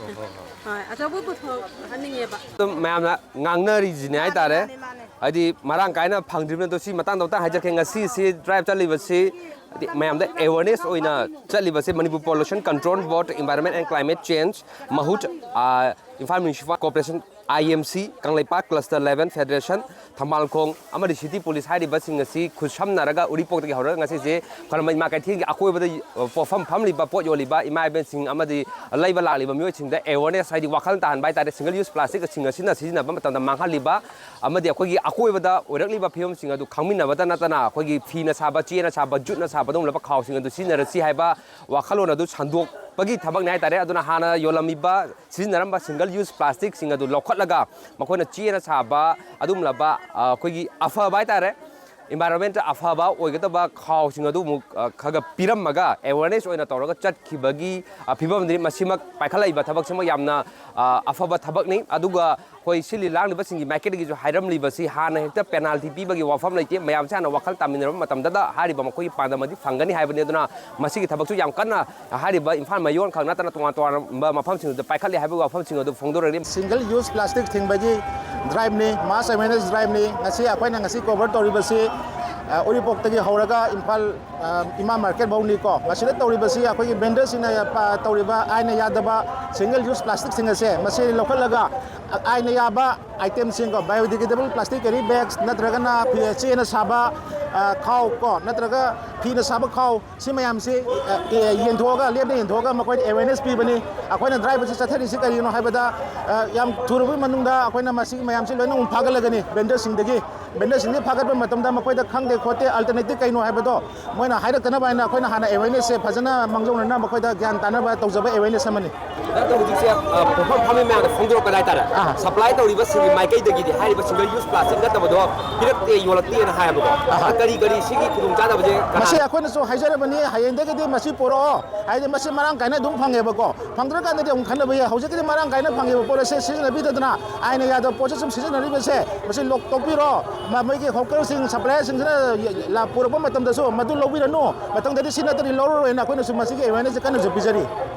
ꯍꯣꯏ, ꯑꯆꯧꯕ ꯄꯨꯊꯣꯛꯍꯟꯅꯤꯡꯉꯦꯕ꯫ ꯑꯗꯨꯝ ꯃꯌꯥꯝꯅ ꯉꯥꯡꯅꯔꯤꯁꯤꯅꯦ ꯍꯥꯏꯇꯥꯔꯦ꯫ ꯍꯥꯏꯗꯤ ꯃꯔꯥꯡ ꯀꯥꯏꯅ ꯐꯪꯗ꯭ꯔꯤꯕꯅꯤ꯫ ꯑꯗꯣ ꯁꯤ ꯃꯇꯥꯡꯗ ꯑꯝꯇ ꯍꯥꯏꯖꯔꯛꯀꯦ꯫ ꯉꯁꯤ ꯁꯤ ꯗ꯭ꯔꯥꯏꯚ ꯆꯠꯂꯤꯕꯁꯤ ꯍꯥꯏꯗꯤ ꯃꯌꯥꯝꯗ ꯑꯦꯋꯦꯔꯅꯦꯁ ꯑꯣꯏꯅ ꯆꯠꯂꯤꯕꯁꯦ Manipur pollution control board, environment and climate change, ꯃꯍꯨꯠ, Imphal municipal corporation, I M C, Kangleipak cluster eleven federation, Thambalkhong ꯑꯃꯗꯤ ꯁꯤꯇꯤ ꯄꯨꯂꯤꯁ ꯍꯥꯏꯔꯤꯕꯁꯤꯡ ꯑꯁꯤ ꯈꯨꯠꯁꯝꯅꯔꯒ ꯎꯔꯤꯄꯣꯛꯇꯒꯤ ꯍꯧꯔꯒ ꯉꯁꯤꯁꯦ ꯈ꯭ꯋꯥꯏꯔꯝꯕꯟ ꯏꯃꯥ ꯀꯩꯊꯦꯜꯒꯤ ꯑꯀꯣꯏꯕꯗ ꯄꯣꯠꯐꯝ ꯐꯝꯂꯤꯕ ꯄꯣꯠ ꯌꯣꯜꯂꯤꯕ ꯏꯃꯥ ꯏꯕꯦꯟꯁꯤꯡ ꯑꯃꯗꯤ ꯂꯩꯕ ꯂꯥꯛꯂꯤꯕ ꯃꯤꯑꯣꯏꯁꯤꯡꯗ ꯑꯦꯋꯦꯔꯅꯦꯁ ꯍꯥꯏꯗꯤ ꯋꯥꯈꯜ ꯇꯥꯍꯟꯕ ꯍꯥꯏꯇꯥꯔꯦ꯫ ꯁꯤꯡꯒꯜ ꯌꯨꯁ ꯄ꯭ꯂꯥꯁꯇꯤꯛꯁꯤꯡ ꯑꯁꯤꯅ ꯁꯤꯖꯤꯟꯅꯕ ꯃꯇꯝꯗ ꯃꯥꯡꯍꯜꯂꯤꯕ ꯑꯃꯗꯤ ꯑꯩꯈꯣꯏꯒꯤ ꯑꯀꯣꯏꯕꯗ ꯑꯣꯏꯔꯛꯂꯤꯕ ꯐꯤꯕꯝꯁꯤꯡ ꯑꯗꯨ ꯈꯪꯃꯤꯟꯅꯕꯇ ꯅꯠꯇꯅ ꯑꯩꯈꯣꯏꯒꯤ ꯐꯤꯅ ꯁꯥꯕ, ꯆꯦꯅ ꯁꯥꯕ, ꯖꯨꯠꯅ ꯁꯥꯕ ꯑꯗꯨꯒꯨꯝꯂꯕ ꯈꯥꯎꯁꯤꯡ ꯑꯗꯨ ꯁꯤꯖꯤꯟꯅꯔꯁꯤ ꯍꯥꯏꯕ ꯋꯥꯈꯜꯂꯣꯟ ꯑꯗꯨ ꯁꯟꯗꯣꯛꯄꯒꯤ ꯊꯕꯛꯅꯤ ꯍꯥꯏꯇꯥꯔꯦ꯫ ꯑꯗꯨꯅ ꯍꯥꯟꯅ ꯌꯣꯜꯂꯝꯃꯤꯕ, ꯁꯤꯖꯤꯟꯅꯔꯝꯕ ꯁꯤꯡꯒꯜ ꯌꯨꯁ ꯄ꯭ꯂꯥꯁꯇꯤꯛꯁꯤꯡ ꯑꯗꯨ ꯂꯧꯈꯠꯂꯒ ꯃꯈꯣꯏꯅ ꯆꯦꯅ ꯁꯥꯕ ꯑꯗꯨꯒꯨꯝꯂꯕ, ꯑ, ꯑꯩꯈꯣꯏꯒꯤ ꯑꯐꯕ ꯍꯥꯏꯇꯥꯔꯦ, ꯏꯟꯚꯥꯏꯔꯣꯟꯃꯦꯟꯇ ꯑꯐꯕ ꯑꯣꯏꯒꯗꯕ ꯈꯥꯎꯁꯤꯡ ꯑꯗꯨ ꯑꯃꯨꯛ, ꯑ, ꯈꯔ ꯈꯔ ꯄꯤꯔꯝꯃꯒ ꯑꯦꯋꯦꯔꯅꯦꯁ ꯑꯣꯏꯅ ꯇꯧꯔꯒ ꯆꯠꯈꯤꯕꯒꯤ, ꯑ, ꯐꯤꯕꯝꯗꯨꯅꯤ꯫ ꯃꯁꯤꯃꯛ ꯄꯥꯏꯈꯠꯂꯛꯏꯕ ꯊꯕꯛꯁꯤꯃꯛ ꯌꯥꯝꯅ, ꯑ, ꯑꯐꯕ ꯊꯕꯛꯅꯤ꯫ ꯑꯗꯨꯒ ꯑꯩꯈꯣꯏ ꯁꯤꯜꯂꯤ ꯂꯥꯡꯂꯤꯕꯁꯤꯡꯒꯤ ꯃꯥꯏꯀꯩꯗꯒꯤꯁꯨ ꯍꯥꯏꯔꯝꯂꯤꯕꯁꯤ ꯍꯥꯟꯅ ꯍꯦꯛꯇ ꯄꯦꯅꯥꯜꯇꯤ ꯄꯤꯕꯒꯤ ꯋꯥꯐꯝ ꯂꯩꯇꯦ꯫ ꯃꯌꯥꯝꯁꯦ ꯍꯥꯟꯅ ꯋꯥꯈꯜ ꯇꯥꯃꯤꯟꯅꯔꯕ ꯃꯇꯝꯗꯗ ꯍꯥꯏꯔꯤꯕ ꯃꯈꯣꯏꯒꯤ ꯄꯥꯟꯗꯝ ꯑꯗꯤ ꯐꯪꯒꯅꯤ ꯍꯥꯏꯕꯅꯤ꯫ ꯑꯗꯨꯅ ꯃꯁꯤꯒꯤ ꯊꯕꯛꯁꯨ ꯌꯥꯝ ꯀꯟꯅ ꯍꯥꯏꯔꯤꯕ ꯏꯝꯐꯥꯜ ꯃꯌꯣꯟ ꯈꯛ ꯅꯠꯇꯅ ꯇꯣꯉꯥꯟ ꯇꯣꯉꯥꯟꯕ ꯃꯐꯝꯁꯤꯡꯗꯨꯗ ꯄꯥꯏꯈꯠꯂꯤ ꯍꯥꯏꯕꯒꯤ ꯋꯥꯐꯝꯁꯤꯡ ꯑꯗꯨ ꯐꯣꯡꯗꯣꯔꯛꯂꯤ꯫ ꯁꯤꯡꯒꯜ ꯌꯨꯁ ꯄ꯭ꯂꯥꯁꯇꯤꯛ ꯊꯤꯡꯕꯒꯤ ꯗ꯭ꯔꯥꯏꯕꯅꯤ, ꯃꯥꯁ ꯑꯦꯋꯦꯔꯅꯦꯁ ꯗ꯭ꯔꯥꯏꯕꯅꯤ꯫ ꯉꯁꯤ ꯑꯩꯈꯣꯏꯅ ꯉꯁꯤ ꯀꯣꯚꯔ ꯇꯧꯔꯤꯕꯁꯤ, ꯑ, ꯎꯔꯤꯄꯣꯛꯇꯒꯤ ꯍꯧꯔꯒ ꯏꯝꯐꯥꯜ ꯏꯃꯥ ꯃꯥꯔꯀꯦꯠ ꯐꯥꯎꯅꯤꯀꯣ꯫ ꯃꯁꯤꯗ ꯇꯧꯔꯤꯕꯁꯤ ꯑꯩꯈꯣꯏꯒꯤ ꯚꯦꯟꯗꯔꯁꯤꯡꯅ ꯄ-, ꯇꯧꯔꯤꯕ ꯑꯥꯏꯟꯅ ꯌꯥꯗꯕ ꯁꯤꯡꯒꯜ ꯌꯨꯁ ꯄ꯭ꯂꯥꯁꯇꯤꯛꯁꯤꯡ ꯑꯁꯦ ꯃꯁꯤ ꯂꯧꯈꯠꯂꯒ ꯑꯥꯏꯟꯅ ꯌꯥꯕ ꯑꯥꯏꯇꯦꯝꯁꯤꯡꯀꯣ, ꯕꯥꯏꯑꯣꯗꯤꯒ꯭ꯔꯦꯗꯦꯕꯜ ꯄ꯭ꯂꯥꯁꯇꯤꯛ ꯀꯦꯔꯤ ꯕꯦꯒꯁ ꯅꯠꯇ꯭ꯔꯒꯅ ꯐꯤ-, ꯆꯦꯅ ꯁꯥꯕ, ꯑ, ꯈꯥꯎ ꯀꯣ, ꯅꯠꯇ꯭ꯔꯒ ꯐꯤꯅ ꯁꯥꯕ ꯈꯥꯎ, ꯁꯤ ꯃꯌꯥꯝꯁꯤ, ꯑ, ꯑꯦ, ꯌꯦꯟꯊꯣꯛꯑꯒ, ꯂꯦꯞꯅ ꯌꯦꯟꯊꯣꯛꯑꯒ ꯃꯈꯣꯏꯗ ꯑꯦꯋꯦꯔꯅꯦꯁ ꯄꯤꯕꯅꯤ꯫ ꯑꯩꯈꯣꯏꯅ ꯗ꯭ꯔꯥꯏꯕ ꯑꯁꯤ ꯆꯠꯊꯔꯤꯁꯤ ꯀꯔꯤꯒꯤꯅꯣ ꯍꯥꯏꯕꯗ, ꯑ, ꯌꯥꯝ ꯊꯨꯔꯕꯒꯤ ꯃꯅꯨꯡꯗ ꯑꯩꯈꯣꯏꯅ ꯃꯁꯤꯒꯤ ꯃꯌꯥꯝꯁꯤ ꯂꯣꯏꯅ ꯑꯃꯨꯛ ꯐꯥꯒꯠꯂꯒꯅꯤ ꯚꯦꯟꯗꯔꯁꯤꯡꯗꯒꯤ꯫ ꯚꯦꯟꯗꯔꯁꯤꯡꯁꯤ ꯐꯥꯒꯠꯄ ꯃꯇꯝꯗ ꯃꯈꯣꯏꯗ ꯈꯪꯗꯦ ꯈꯣꯠꯇꯦ, ꯑꯜꯇꯔꯅꯦꯇꯤꯞ ꯀꯩꯅꯣ ꯍꯥꯏꯕꯗꯣ ꯃꯣꯏꯅ ꯍꯥꯏꯔꯛꯇꯅꯕ ꯍꯥꯏꯅ ꯑꯩꯈꯣꯏꯅ ꯍꯥꯟꯅ ꯑꯦꯋꯦꯔꯅꯦꯁꯁꯦ ꯐꯖꯅ ꯃꯥꯡꯖꯧꯅꯅ ꯃꯈꯣꯏꯗ ꯒ꯭ꯌꯥꯟ ꯇꯥꯅꯕ ꯇꯧꯖꯕ ꯑꯦꯋꯦꯔꯅꯦꯁ ꯑꯃꯅꯤ꯫ ꯅꯠꯇꯦ, ꯍꯧꯖꯤꯛꯁꯦ, ꯑ, ꯄꯣꯠꯐꯝ ꯐꯝꯃꯤ ꯃꯌꯥꯝꯗ ꯐꯣꯡꯗꯣꯔꯛꯀꯗꯥ ꯍꯥꯏꯇꯥꯔꯦ꯫ ꯑꯥ꯫ ꯁꯄ꯭ꯂꯥꯏ ꯇꯧꯔꯤꯕꯁꯤꯡꯒꯤ ꯃꯥꯏꯀꯩꯗꯒꯤꯗꯤ ꯍꯥꯏꯔꯤꯕ ꯁꯤꯡꯒꯜ ꯌꯨꯁ ꯄ꯭ꯂꯥꯁꯇꯤꯛ ꯅꯠꯇꯕꯗꯣ ꯄꯤꯔꯛꯇꯦ, ꯌꯣꯜꯂꯛꯇꯦꯅ ꯍꯥꯏꯌꯦꯕꯀꯣ꯫ ꯑꯥ꯫ ꯀꯔꯤ ꯀꯔꯤ ꯁꯤꯒꯤ ꯈꯨꯗꯣꯡꯆꯥꯗꯕꯁꯦ ꯀꯅꯥ- ꯃꯁꯤ ꯑꯩꯈꯣꯏꯅꯁꯨ ꯍꯥꯏꯖꯔꯕꯅꯤ, ꯍꯌꯦꯡꯗꯒꯤꯗꯤ ꯃꯁꯤ ꯄꯨꯔꯛꯑꯣ, ꯍꯥꯏꯗꯤ ꯃꯁꯤ ꯃꯔꯥꯡ ꯀꯥꯏꯅ ꯑꯗꯨꯝ ꯐꯪꯉꯦꯕꯀꯣ꯫ ꯐꯪꯗ꯭ꯔꯀꯥꯟꯗꯗꯤ ꯑꯃꯨꯛ ꯈꯟꯅꯕ ꯌꯥꯏ꯫ ꯍꯧꯖꯤꯛꯀꯤꯗꯤ ꯃꯔꯥꯡ ꯀꯥꯏꯅ ꯐꯪꯉꯤꯕ ꯄꯣꯠ ꯑꯁꯦ ꯁꯤꯖꯤꯟꯅꯕꯤꯗꯅ ꯑꯥꯏꯟꯅ ꯌꯥꯗꯕ ꯄꯣꯠꯁꯦ ꯁꯨꯝ ꯁꯤꯖꯤꯟꯅꯔꯤꯕꯁꯦ ꯃꯁꯤ ꯂꯣꯛ ꯇꯣꯛꯄꯤꯔꯣ꯫ ꯃ-, ꯃꯣꯏꯒꯤ ꯍꯣꯀꯔꯁꯤꯡ, ꯁꯄ꯭ꯂꯥꯏꯌꯔꯁꯤꯡꯁꯤꯅ ꯂ-, ꯄꯨꯔꯛꯄ ꯃꯇꯝꯗꯁꯨ ꯃꯗꯨ ꯂꯧꯕꯤꯔꯅꯨ, ꯃꯊꯪꯗꯗꯤ ꯁꯤ ꯅꯠꯇ꯭ꯔꯗꯤ ꯂꯧꯔꯔꯣꯏꯅ ꯑꯩꯈꯣꯏꯅꯁꯨ ꯃꯁꯤꯒꯤ ꯑꯦꯋꯦꯔꯅꯦꯁꯁꯦ ꯀꯟꯅꯁꯨ ꯄꯤꯖꯔꯤ꯫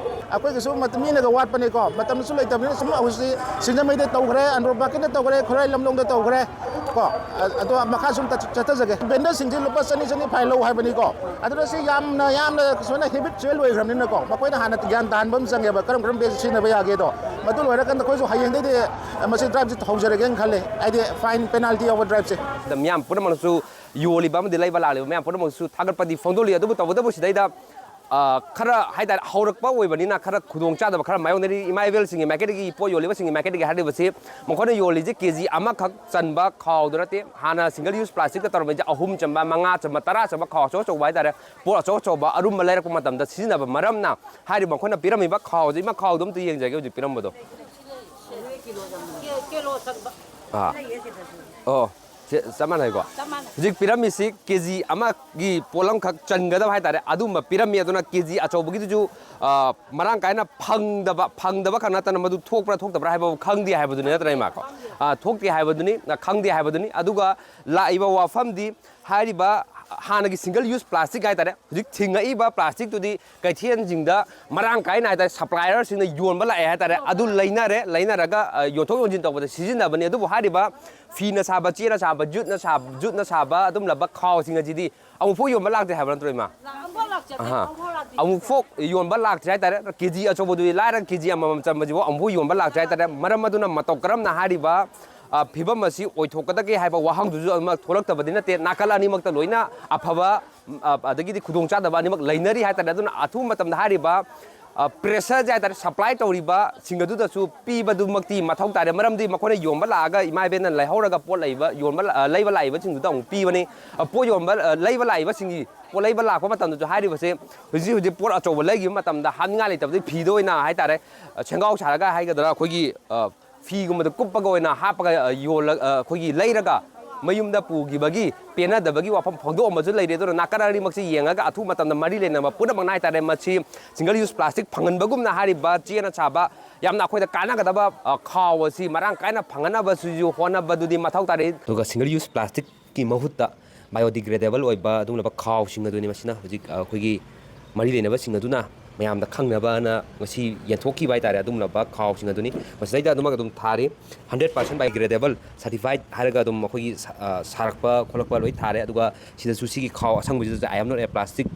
ꯑꯩꯈꯣꯏꯒꯤꯁꯨ ꯃꯇꯝ ꯃꯤꯅꯒ ꯋꯥꯠꯄꯅꯤꯀꯣ, ꯃꯇꯝꯁꯨ ꯂꯩꯇꯕꯅꯤꯅ ꯁꯨꯝ ꯍꯧꯖꯤꯛ ꯁꯤꯡꯖꯃꯩꯗ ꯇꯧꯈ꯭ꯔꯦ, ꯑꯟꯗ꯭ꯔꯣ ꯃꯥꯔꯀꯦꯠꯇ ꯇꯧꯈ꯭ꯔꯦ, ꯈꯨꯔꯥꯏ ꯂꯝꯂꯣꯡꯗ ꯇꯧꯈ꯭ꯔꯦ ꯀꯣ꯫ ꯑ-, ꯑꯗꯣ ꯃꯈꯥ ꯁꯨꯝ ꯆꯠ-, ꯆꯠꯊꯖꯒꯦ꯫ ꯚꯦꯟꯗꯔꯁꯤꯡꯁꯤ ꯂꯨꯄꯥ ꯆꯅꯤ, ꯆꯅꯤ ꯐꯥꯏ ꯂꯧ ꯍꯥꯏꯕꯅꯤꯀꯣ꯫ ꯑꯗꯨꯅ ꯁꯤ ꯌꯥꯝꯅ, ꯌꯥꯝꯅ ꯁꯨꯃꯥꯏꯅ ꯍꯦꯕꯤꯠ ꯆꯨꯌꯦꯜ ꯑꯣꯏꯈ꯭ꯔꯕꯅꯤꯅꯀꯣ, ꯃꯈꯣꯏꯅ ꯍꯥꯟꯅ ꯒ꯭ꯌꯥꯟ ꯇꯥꯍꯟꯕ ꯑꯃ ꯆꯪꯉꯦꯕ, ꯀꯔꯝ ꯀꯔꯝꯕ ꯁꯤꯖꯤꯟꯅꯕ ꯌꯥꯒꯦꯗꯣ꯫ ꯃꯗꯨ ꯂꯣꯏꯔꯀꯥꯟꯗ ꯑꯩꯈꯣꯏꯁꯨ ꯍꯌꯦꯡꯗꯩꯗꯤ ꯃꯁꯤ ꯗ꯭ꯔꯥꯏꯕꯁꯤ ꯍꯧꯖꯔꯒꯦꯅ ꯈꯜꯂꯦ, ꯍꯥꯏꯗꯤ ꯐꯥꯏꯟ ꯄꯦꯅꯥꯜꯇꯤ ꯌꯥꯎꯕ ꯗ꯭ꯔꯥꯏꯕꯁꯦ꯫ ꯑꯗ ꯃꯤꯌꯥꯝ ꯄꯨꯝꯅꯃꯛꯅꯁꯨ, ꯌꯣꯜꯂꯤꯕ ꯑꯃꯗꯤ ꯂꯩꯕ ꯂꯥꯛꯂꯤꯕ ꯃꯌꯥꯝ ꯄꯨꯝꯅꯃꯛꯁꯨ ꯊꯥꯒꯠꯄꯗꯤ ꯐꯣꯡꯗꯣꯛꯂꯤ꯫ ꯑꯗꯨꯕꯨ ꯇꯧꯕꯇꯕꯨ ꯁꯤꯗꯩꯗ, ꯑ, ꯈꯔ ꯍꯥꯏꯇꯥꯔꯦ, ꯍꯧꯔꯛꯄ ꯑꯣꯏꯕꯅꯤꯅ ꯈꯔ ꯈꯨꯗꯣꯡꯆꯥꯗꯕ ꯈꯔ ꯃꯥꯌꯣꯛꯅꯔꯤ꯫ ꯏꯃꯥ ꯏꯕꯦꯜꯁꯤꯡꯒꯤ ꯃꯥꯏꯀꯩꯗꯒꯤ, ꯄꯣꯠ ꯌꯣꯜꯂꯤꯕꯁꯤꯡꯒꯤ ꯃꯥꯏꯀꯩꯗꯒꯤ ꯍꯥꯏꯔꯤꯕꯁꯤ, ꯃꯈꯣꯏꯅ ꯌꯣꯜꯂꯤꯁꯤ ꯀꯦ ꯖꯤ ꯑꯃꯈꯛ ꯆꯟꯕ ꯈꯥꯎꯗꯨ ꯅꯠꯇꯦ, ꯍꯥꯟꯅ ꯁꯤꯡꯒꯜ ꯌꯨꯁ ꯄ꯭ꯂꯥꯁꯇꯤꯛꯇ ꯇꯧꯔꯝꯃꯤꯁꯦ ꯑꯍꯨꯝ ꯆꯟꯕ, ꯃꯉꯥ ꯆꯟꯕ, ꯇꯔꯥ ꯆꯟꯕ ꯈꯥꯎ ꯑꯆꯧ ꯑꯆꯧꯕ ꯍꯥꯏꯇꯥꯔꯦ, ꯄꯣꯠ ꯑꯆꯧ ꯑꯆꯧꯕ ꯑꯔꯨꯝꯕ ꯂꯩꯔꯛꯄ ꯃꯇꯝꯗ ꯁꯤꯖꯤꯟꯅꯕ ꯃꯔꯝꯅ ꯍꯥꯏꯔꯤꯕ ꯃꯈꯣꯏꯅ ꯄꯤꯔꯝꯃꯤꯕ ꯈꯥꯎꯁꯦ, "ꯏꯃꯥ, ꯈꯥꯎꯗꯣ ꯑꯝꯇ ꯌꯦꯡꯖꯒꯦ ꯍꯧꯖꯤꯛ ꯄꯤꯔꯝꯕꯗꯣ"꯫ ꯑꯥ꯫ ꯑꯣ, ꯁꯦ, ꯆꯞ ꯃꯥꯟꯅꯩꯀꯣ? ꯆꯞ ꯃꯥꯟꯅꯩ꯫ ꯍꯧꯖꯤꯛ ꯄꯤꯔꯝꯃꯤꯁꯤ ꯀꯦ ꯖꯤ ꯑꯃꯒꯤ ꯄꯣꯠꯂꯝꯈꯛ ꯆꯟꯒꯗꯕ ꯍꯥꯏꯇꯥꯔꯦ, ꯑꯗꯨꯝꯕ ꯄꯤꯔꯝꯃꯤ꯫ ꯑꯗꯨꯅ ꯀꯦ ꯖꯤ ꯑꯆꯧꯕꯒꯤꯗꯨꯁꯨ, ꯑ, ꯃꯔꯥꯡ ꯀꯥꯏꯅ ꯐꯪꯗꯕ, ꯐꯪꯗꯕ ꯈꯛ ꯅꯠꯇꯅ ꯃꯗꯨ ꯊꯣꯛꯄ꯭ꯔꯥ ꯊꯣꯛꯇꯕ꯭ꯔꯥ ꯍꯥꯏꯕ ꯈꯪꯗꯦ ꯍꯥꯏꯕꯗꯨꯅꯤ, ꯅꯠꯇ꯭ꯔꯥ, ꯏꯃꯥꯀꯣ? ꯑ, ꯊꯣꯛꯇꯦ ꯍꯥꯏꯕꯗꯨꯅꯤ, ꯑ, ꯈꯪꯗꯦ ꯍꯥꯏꯕꯗꯨꯅꯤ꯫ ꯑꯗꯨꯒ ꯂꯥꯛꯏꯕ ꯋꯥꯐꯝꯗꯤ ꯍꯥꯏꯔꯤꯕ ꯍꯥꯟꯅꯒꯤ single use plastic ꯍꯥꯏꯇꯥꯔꯦ, ꯍꯧꯖꯤꯛ ꯊꯤꯡꯉꯛꯏꯕ plastic ꯇꯨꯗꯤ ꯀꯩꯊꯦꯜꯁꯤꯡꯗ ꯃꯔꯥꯡ ꯀꯥꯏꯅ ꯍꯥꯏꯇꯥꯔꯦ, supplier ꯁꯤꯡꯅ ꯌꯣꯟꯕ ꯂꯥꯛꯑꯦ ꯍꯥꯏꯇꯥꯔꯦ꯫ ꯑꯗꯨ ꯂꯩꯅꯔꯦ, ꯂꯩꯅꯔꯒ, ꯑ, ꯌꯣꯟꯊꯣꯛ ꯌꯣꯟꯁꯤꯟ ꯇꯧꯕꯗ ꯁꯤꯖꯤꯟꯅꯕꯅꯤ꯫ ꯑꯗꯨꯕꯨ ꯍꯥꯏꯔꯤꯕ ꯐꯤꯅ ꯁꯥꯕ, ꯆꯦꯅ ꯁꯥꯕ, ꯖꯨꯠꯅ ꯁꯥꯕ, ꯖꯨꯠꯅ ꯁꯥꯕ ꯑꯗꯨꯝꯂꯕ ꯈꯥꯎꯁꯤꯡ ꯑꯁꯤꯗꯤ ꯑꯃꯨꯛꯐꯥꯎ ꯌꯣꯟꯕ ꯂꯥꯛꯇꯦ ꯍꯥꯏꯕ ꯅꯠꯇ꯭ꯔꯣ, ꯏꯃꯥ? ꯑꯍꯥ꯫ ꯑꯃꯨꯛꯐꯥꯎ ꯌꯣꯟꯕ ꯂꯥꯛꯇ꯭ꯔꯤ ꯍꯥꯏꯇꯥꯔꯦ꯫ ꯀꯦ ꯖꯤ ꯑꯆꯧꯕꯗꯨꯗꯤ ꯂꯥꯏꯔ, ꯀꯦ ꯖꯤ ꯑꯃꯃꯝ ꯆꯟꯕꯁꯤꯐꯥꯎ ꯑꯃꯨꯛꯐꯥꯎ ꯌꯣꯟꯕ ꯂꯥꯛꯇ꯭ꯔꯤ ꯍꯥꯏꯇꯥꯔꯦ꯫ ꯃꯔꯝ ꯑꯗꯨꯅ ꯃꯇꯧ ꯀꯔꯝꯅ ꯍꯥꯏꯔꯤꯕ, ꯑ, ꯐꯤꯕꯝ ꯑꯁꯤ ꯑꯣꯏꯊꯣꯛꯀꯗꯒꯦ ꯍꯥꯏꯕ ꯋꯥꯍꯪꯗꯨꯁꯨ ꯑꯃ ꯊꯣꯛꯂꯛꯇꯕꯗꯤ ꯅꯠꯇꯦ꯫ ꯅꯥꯀꯜ ꯑꯅꯤꯃꯛꯇ ꯂꯣꯏꯅ ꯑꯐꯕ, ꯑ, ꯑꯗꯒꯤꯗꯤ ꯈꯨꯗꯣꯡꯆꯥꯗꯕ ꯑꯅꯤꯃꯛ ꯂꯩꯅꯔꯤ ꯍꯥꯏꯇꯥꯔꯦ꯫ ꯑꯗꯨꯅ ꯑꯊꯨꯕ ꯃꯇꯝꯗ ꯍꯥꯏꯔꯤꯕ, ꯑ, pressure ꯁꯦ ꯍꯥꯏꯇꯥꯔꯦ, supply ꯇꯧꯔꯤꯕꯁꯤꯡ ꯑꯗꯨꯗꯁꯨ ꯄꯤꯕꯗꯨꯃꯛꯇꯤ ꯃꯊꯧ ꯇꯥꯔꯦ꯫ ꯃꯔꯝꯗꯤ ꯃꯈꯣꯏꯅ ꯌꯣꯟꯕ ꯂꯥꯛꯑꯒ ꯏꯃꯥ ꯏꯕꯦꯟꯅ ꯂꯩꯍꯧꯔꯒ ꯄꯣꯠ ꯂꯩꯕ, ꯌꯣꯟꯕ ꯂ-, ꯑ, ꯂꯩꯕ ꯂꯥꯛꯏꯕꯁꯤꯡꯗꯨꯗ ꯑꯃꯨꯛ ꯄꯤꯕꯅꯤ꯫ ꯑ, ꯄꯣꯠ ꯌꯣꯟꯕ, ꯑ, ꯂꯩꯕ ꯂꯥꯛꯏꯕꯁꯤꯡꯒꯤ ꯄꯣꯠ ꯂꯩꯕ ꯂꯥꯛꯄ ꯃꯇꯝꯗꯁꯨ ꯍꯥꯏꯔꯤꯕꯁꯦ ꯍꯧꯖꯤꯛ ꯍꯧꯖꯤꯛ ꯄꯣꯠ ꯑꯆꯧꯕ ꯂꯩꯈꯤꯕ ꯃꯇꯝꯗ ꯍꯥꯞꯅꯤꯡꯉꯥꯏ ꯂꯩꯇꯕꯗꯒꯤ ꯐꯤꯗ ꯑꯣꯏꯅ ꯍꯥꯏꯇꯥꯔꯦ, ꯑ, ꯁꯦꯡꯒꯥꯎ ꯁꯥꯔꯒ ꯍꯥꯏꯒꯗ꯭ꯔꯥ, ꯑꯩꯈꯣꯏꯒꯤ, ꯑ, ꯐꯤꯒꯨꯝꯕꯗ ꯀꯨꯞꯄꯒ ꯑꯣꯏꯅ ꯍꯥꯞꯄꯒ, ꯑ, ꯌꯣꯜꯂ-, ꯑ, ꯑꯩꯈꯣꯏꯒꯤ ꯂꯩꯔꯒ ꯃꯌꯨꯝꯗ ꯄꯨꯈꯤꯕꯒꯤ ꯄꯦꯟꯅꯗꯕꯒꯤ ꯋꯥꯐꯝ ꯐꯣꯡꯗꯣꯛꯑꯝꯕꯁꯨ ꯂꯩꯔꯦ꯫ ꯑꯗꯨꯅ ꯅꯥꯀꯟ ꯑꯅꯤꯃꯛꯁꯤ ꯌꯦꯡꯉꯒ ꯑꯊꯨꯕ ꯃꯇꯝꯗ ꯃꯔꯤ ꯂꯩꯅꯕ ꯄꯨꯝꯅꯃꯛꯅ ꯍꯥꯏꯇꯥꯔꯦ, ꯃꯁꯤ single use plastic ꯐꯪꯍꯟꯕꯒꯨꯝꯅ ꯍꯥꯏꯔꯤꯕ ꯆꯦꯅ ꯁꯥꯕ ꯌꯥꯝꯅ ꯑꯩꯈꯣꯏꯗ ꯀꯥꯟꯅꯒꯗꯕ, ꯑ, ꯈꯥꯎ ꯑꯁꯤ ꯃꯔꯥꯡ ꯀꯥꯏꯅ ꯐꯪꯍꯟꯅꯕꯁꯤꯁꯨ ꯍꯣꯠꯅꯕꯗꯨꯗꯤ ꯃꯊꯧ ꯇꯥꯔꯤ꯫ ꯑꯗꯨꯒ single use plastic ꯀꯤ ꯃꯍꯨꯠꯇ biodegradable ꯑꯣꯏꯕ ꯑꯗꯨꯒꯨꯝꯂꯕ ꯈꯥꯎꯁꯤꯡ ꯑꯗꯨꯅꯤ꯫ ꯃꯁꯤꯅ ꯍꯧꯖꯤꯛ, ꯑ, ꯑꯩꯈꯣꯏꯒꯤ ꯃꯔꯤ ꯂꯩꯅꯕꯁꯤꯡ ꯑꯗꯨꯅ ꯃꯌꯥꯝꯗ ꯈꯪꯅꯕꯅ ꯉꯁꯤ ꯌꯦꯟꯊꯣꯛꯈꯤꯕ ꯍꯥꯏꯇꯥꯔꯦ꯫ ꯑꯗꯨꯒꯨꯝꯂꯕ ꯈꯥꯎꯁꯤꯡ ꯑꯗꯨꯅꯤ꯫ ꯃꯁꯤꯗꯩꯗ ꯑꯗꯨꯃꯛ ꯑꯗꯨꯝ ꯊꯥꯔꯤ, hundred percent biodegradable certified ꯍꯥꯏꯔꯒ ꯑꯗꯨꯝ ꯑꯩꯈꯣꯏꯒꯤ ꯁꯥ-, ꯑ, ꯁꯥꯔꯛꯄ ꯈꯣꯠꯂꯛꯄ ꯂꯣꯏ ꯊꯥꯔꯦ꯫ ꯑꯗꯨꯒ ꯁꯤꯗꯁꯨ ꯁꯤꯒꯤ ꯈꯥꯎ ꯑꯁꯪꯕꯁꯤꯗꯁꯨ "I am not a plastic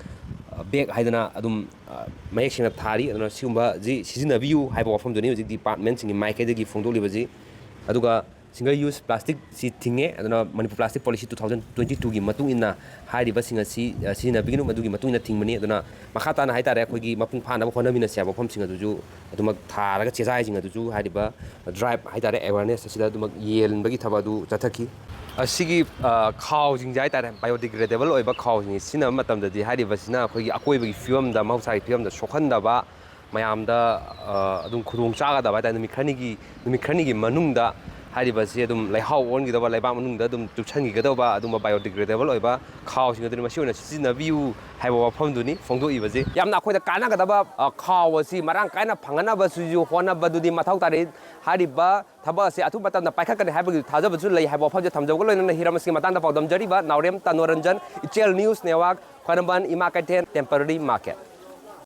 bag" ꯍꯥꯏꯗꯅ ꯑꯗꯨꯝ, ꯑ, ꯃꯌꯦꯛ ꯁꯦꯡꯅ ꯊꯥꯔꯤ꯫ ꯑꯗꯨꯅ ꯁꯤꯒꯨꯝꯕꯁꯤ ꯁꯤꯖꯤꯟꯅꯕꯤꯌꯨ ꯍꯥꯏꯕ ꯋꯥꯐꯝꯗꯨꯅꯤ ꯍꯧꯖꯤꯛ department ꯁꯤꯡꯒꯤ ꯃꯥꯏꯀꯩꯗꯒꯤ ꯐꯣꯡꯗꯣꯛꯂꯤꯕꯁꯤ꯫ ꯑꯗꯨꯒ single use plastic ꯁꯤ ꯊꯤꯡꯉꯦ꯫ ꯑꯗꯨꯅ Manipur Plastic Policy two thousand twenty two ꯒꯤ ꯃꯇꯨꯡ ꯏꯟꯅ ꯍꯥꯏꯔꯤꯕꯁꯤꯡ ꯑꯁꯤ, ꯑ, ꯁꯤꯖꯤꯟꯅꯕꯤꯒꯅꯨ, ꯃꯗꯨꯒꯤ ꯃꯇꯨꯡ ꯏꯟꯅ ꯊꯤꯡꯕꯅꯤ꯫ ꯑꯗꯨꯅ ꯃꯈꯥ ꯇꯥꯅ ꯍꯥꯏꯇꯥꯔꯦ, ꯑꯩꯈꯣꯏꯒꯤ ꯃꯄꯨꯡ ꯐꯥꯅꯕ ꯍꯣꯠꯅꯃꯤꯟꯅꯁꯤ ꯍꯥꯏꯕ ꯋꯥꯐꯝꯁꯤꯡ ꯑꯗꯨꯁꯨ ꯑꯗꯨꯃꯛ ꯊꯥꯔꯒ, ꯆꯦꯖꯥꯏꯁꯤꯡ ꯑꯗꯨꯁꯨ ꯍꯥꯏꯔꯤꯕ drive ꯍꯥꯏꯇꯥꯔꯦ, awareness ꯑꯁꯤꯗ ꯑꯗꯨꯃꯛ ꯌꯦꯟꯕꯒꯤ ꯊꯕꯛ ꯑꯗꯨ ꯆꯠꯊꯈꯤ꯫ ꯑ, ꯁꯤꯒꯤ, ꯑ, ꯈꯥꯎꯁꯤꯡꯁꯦ ꯍꯥꯏꯇꯥꯔꯦ, biodegradable ꯑꯣꯏꯕ ꯈꯥꯎꯁꯤꯡꯁꯦ ꯁꯤꯖꯤꯟꯅꯕ ꯃꯇꯝꯗꯗꯤ ꯍꯥꯏꯔꯤꯕꯁꯤꯅ ꯑꯩꯈꯣꯏꯒꯤ ꯑꯀꯣꯏꯕꯒꯤ ꯐꯤꯕꯝꯗ, ꯃꯍꯧꯁꯥꯒꯤ ꯐꯤꯕꯝꯗ ꯁꯣꯛꯍꯟꯗꯕ, ꯃꯌꯥꯝꯗ, ꯑ, ꯑꯗꯨꯝ ꯈꯨꯗꯣꯡ ꯆꯥꯒꯗꯕ ꯍꯥꯏꯇꯥꯔꯦ, ꯅꯨꯃꯤꯠ ꯈꯔꯅꯤꯒꯤ, ꯅꯨꯃꯤꯠ ꯈꯔꯅꯤꯒꯤ ꯃꯅꯨꯡꯗ ꯍꯥꯏꯔꯤꯕꯁꯤ ꯑꯗꯨꯝ ꯂꯩꯍꯥꯎ ꯑꯣꯟꯈꯤꯗꯧꯕ, ꯂꯩꯕꯥꯛ ꯃꯅꯨꯡꯗ ꯑꯗꯨꯝ ꯆꯨꯞꯁꯟꯈꯤꯒꯗꯧꯕ ꯑꯗꯨꯝꯕ biodegradable ꯑꯣꯏꯕ ꯈꯥꯎꯁꯤꯡ ꯑꯗꯨꯅꯤ꯫ ꯃꯁꯤ ꯑꯣꯏꯅ ꯁꯤꯖꯤꯟꯅꯕꯤꯌꯨ ꯍꯥꯏꯕ ꯋꯥꯐꯝꯗꯨꯅꯤ ꯐꯣꯡꯗꯣꯛꯏꯕꯁꯤ꯫ ꯌꯥꯝꯅ ꯑꯩꯈꯣꯏꯗ ꯀꯥꯟꯅꯒꯗꯕ, ꯑ, ꯈꯥꯎ ꯑꯁꯤ ꯃꯔꯥꯡ ꯀꯥꯏꯅ ꯐꯪꯅꯅꯕꯁꯤꯁꯨ ꯍꯣꯠꯅꯕꯗꯨꯗꯤ ꯃꯊꯧ ꯇꯥꯔꯤ꯫ ꯍꯥꯏꯔꯤꯕ ꯊꯕꯛ ꯑꯁꯤ ꯑꯊꯨꯕ ꯃꯇꯝꯗ ꯄꯥꯏꯈꯠꯀꯅꯤ ꯍꯥꯏꯕꯒꯤ ꯊꯥꯖꯕꯁꯨ ꯂꯩ ꯍꯥꯏꯕ ꯋꯥꯐꯝꯁꯦ ꯊꯝꯖꯕꯒ ꯂꯣꯏꯅꯅ ꯍꯤꯔꯝ ꯑꯁꯤꯒꯤ ꯃꯇꯥꯡꯗ ꯄꯥꯎꯗꯝꯖꯔꯤꯕ ꯅꯥꯎꯔꯦꯝ ꯇꯅꯣꯔꯟꯖꯟ, ꯏꯆꯦꯜ News Network, ꯈ꯭ꯋꯥꯏꯔꯝꯕꯟ ꯏꯃꯥ ꯀꯩꯊꯦꯜ temporary market꯫